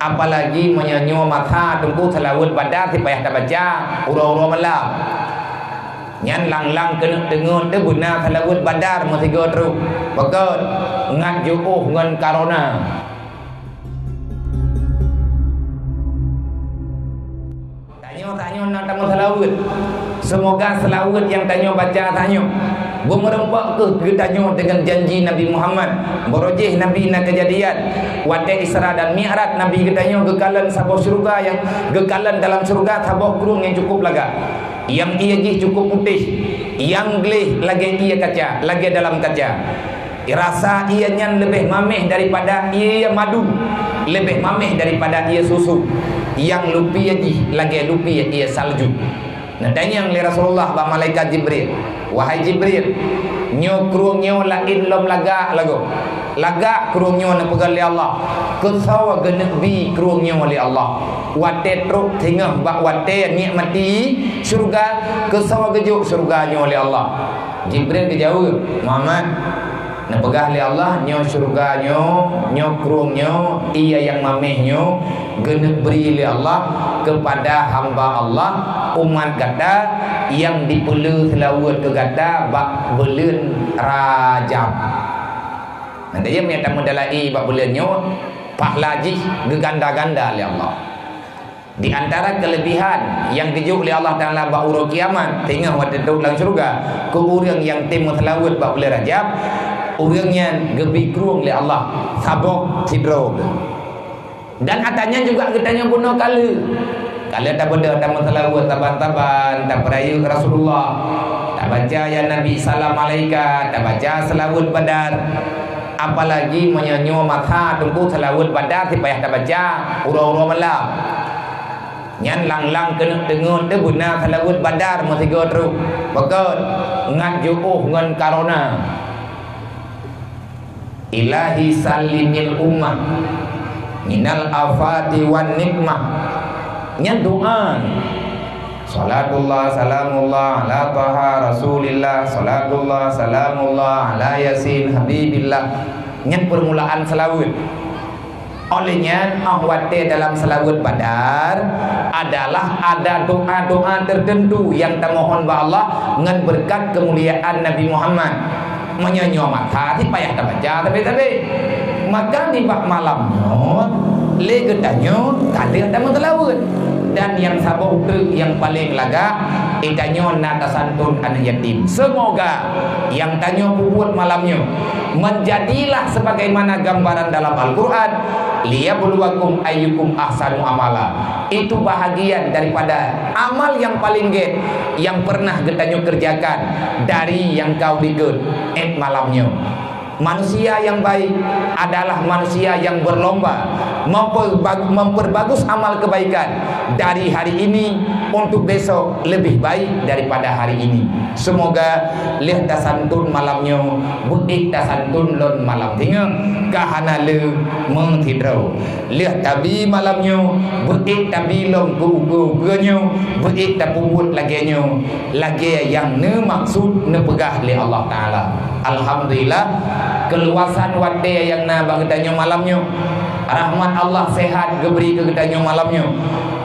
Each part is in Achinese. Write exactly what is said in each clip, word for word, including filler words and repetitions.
Apalagi meunyoe nyoe masa teungku seulaweuet Badar sipayah tabaca uroe-uroe malam. Nyan lang-lang keuneuk teungeut teuh beuna seulaweuet Badar meusigoe trok. Beukeuet, ngat jiôh ngon karona. Tanyoe, tanyoe na tameuseulaweuet. Seumoga seulaweuet nyang tanyoe baca tanyoe beumeureumpok kheueh geutanyoe deungon janji Nabi Muhammad. Barô jih Nabi na keujadian watée Isra dan Mi'raj, Nabi geutanyoe geukalon saboh syeuruga nyang geukalon dalam syeuruga saboh krueng nyang cukup lagak. Nyang ié jih cukup putéh, nyang gleh lagée ié kaca, lagée dalam kaca. Rasa ié nyan leubeh maméh daripada ié madu, leubeh maméh daripada ié susu, nyang lumpie jih lagée lumpie ié salju. Neutanyong lé Rasulullah bak malaikat Jibril, "Wahai Jibril, nyoe krueng nyoe laén lom lagak lagoe. Lagak krueng nyoe neupeugah lé Allah, keusoe geuneuk bi krueng nyoe lé Allah? Watée trok singoh bak watée nikmati syeuruga, keusoe geujok syeuruga nyoe lé Allah?" Jibril geujaweueb, "Muhammad, neupeugah lé Allah, nyoe syeuruga nyoe, nyoe krueng nyoe, ié nyang maméh nyoe geuneuk bri lé Allah keupada hamba Allah, umat gata nyang dipeulé seulaweuet keu gata bak buleuen Rajab." Nanti ya, meunyo tameudalai bak buleuen nyoe, pahla jih geuganda-ganda lé Allah. Di antara keulebihan nyang geujok lé Allah Taala bak uroe kiamat, teungoh watée trok lam syeuruga, keu ureuëng nyang tem meuseulaweuet bak buleuen Rajab, ureuëng nyan geubi krueng lé Allah saboh sidroe. Dan atra nyan juga geutanyoe bunoe ka lheueh. Ka lheueh tabeudôh tameuseulaweuet saban-saban, tapeurayeuk Rasulullah, tabaca ya Nabi salam alaika, tabaca seulaweuet Badar. Apalagi meunyoe nyoe masa teungku seulaweuet Badar sipayah tabaca uroe-uroe malam. Nyan lang-lang keuneuk teungeut teuh beuna seulaweuet Badar meusigoe trok. Beukeuet, ngat jiôh ngon karona. Ilahi sallimil ummah minal afati wan nikmah. Nyan doa. Salatullah salamullah ala Taha Rasulillah. Salatullah salamullah ala Yasin Habibillah. Nyan peurmulaan seulaweuet. Óh lheueh nyan, óh watée dalam seulaweuet Badar adalah ada doa-doa teuteuntu nyang tamohon bak Allah ngon beureukat keumuliaan Nabi Muhammad. Meunyoe nyoe masa sipayah tabaca sabe-sabe. Maka nibak malam nyoe lé geutanyoe ka lheueh tameuseulaweuet. Dan nyang saboh treuk nyang paleng lagak, geutanyoe na tasanton aneuk yatim. Seumoga nyang tanyoe peubuet malam nyoe menjadilah sebagaimana gambaran dalam Al-Quran, "Liyabluwakum ayyukum ahsanu amala." Itu bahagian daripada amal nyang paleng gét nyang pernah geutanyoe keureujakan dari nyang ka u likot ék malam nyoe. Manusia nyang baik adalah manusia nyang berlomba memperbag-, memperbagus amal kebaikan dari hari ini untuk besok lebih baik daripada hari ini. Seumoga lheueh tasantun malam nyoe, beuék tasantun lôn malam singoh, ka hana le meusidroe. Lheueh tabi malam nyoe, beuék tabi lom keu ukeue-ukeue nyoe, beuék tapeubuet lagée nyoe, lagée nyang neumaksud neupeugah lé Allah Taala. Alhamdulillah, keuluwasan watée nyang na bak geutanyoe malam nyoe. Rahmat Allah sehat geubri keu geutanyoe malam nyoe.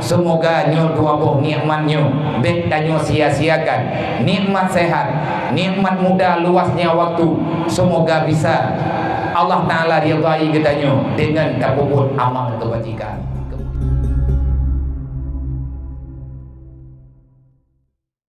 Seumoga nyoe dua boh nikmat nyoe bék tanyoe sia-siakan. Nikmat sehat, nikmat muda luasnya waktu. Seumoga bisa Allah Taala ridhai geutanyoe deungon tapeubuet amal keubajikan.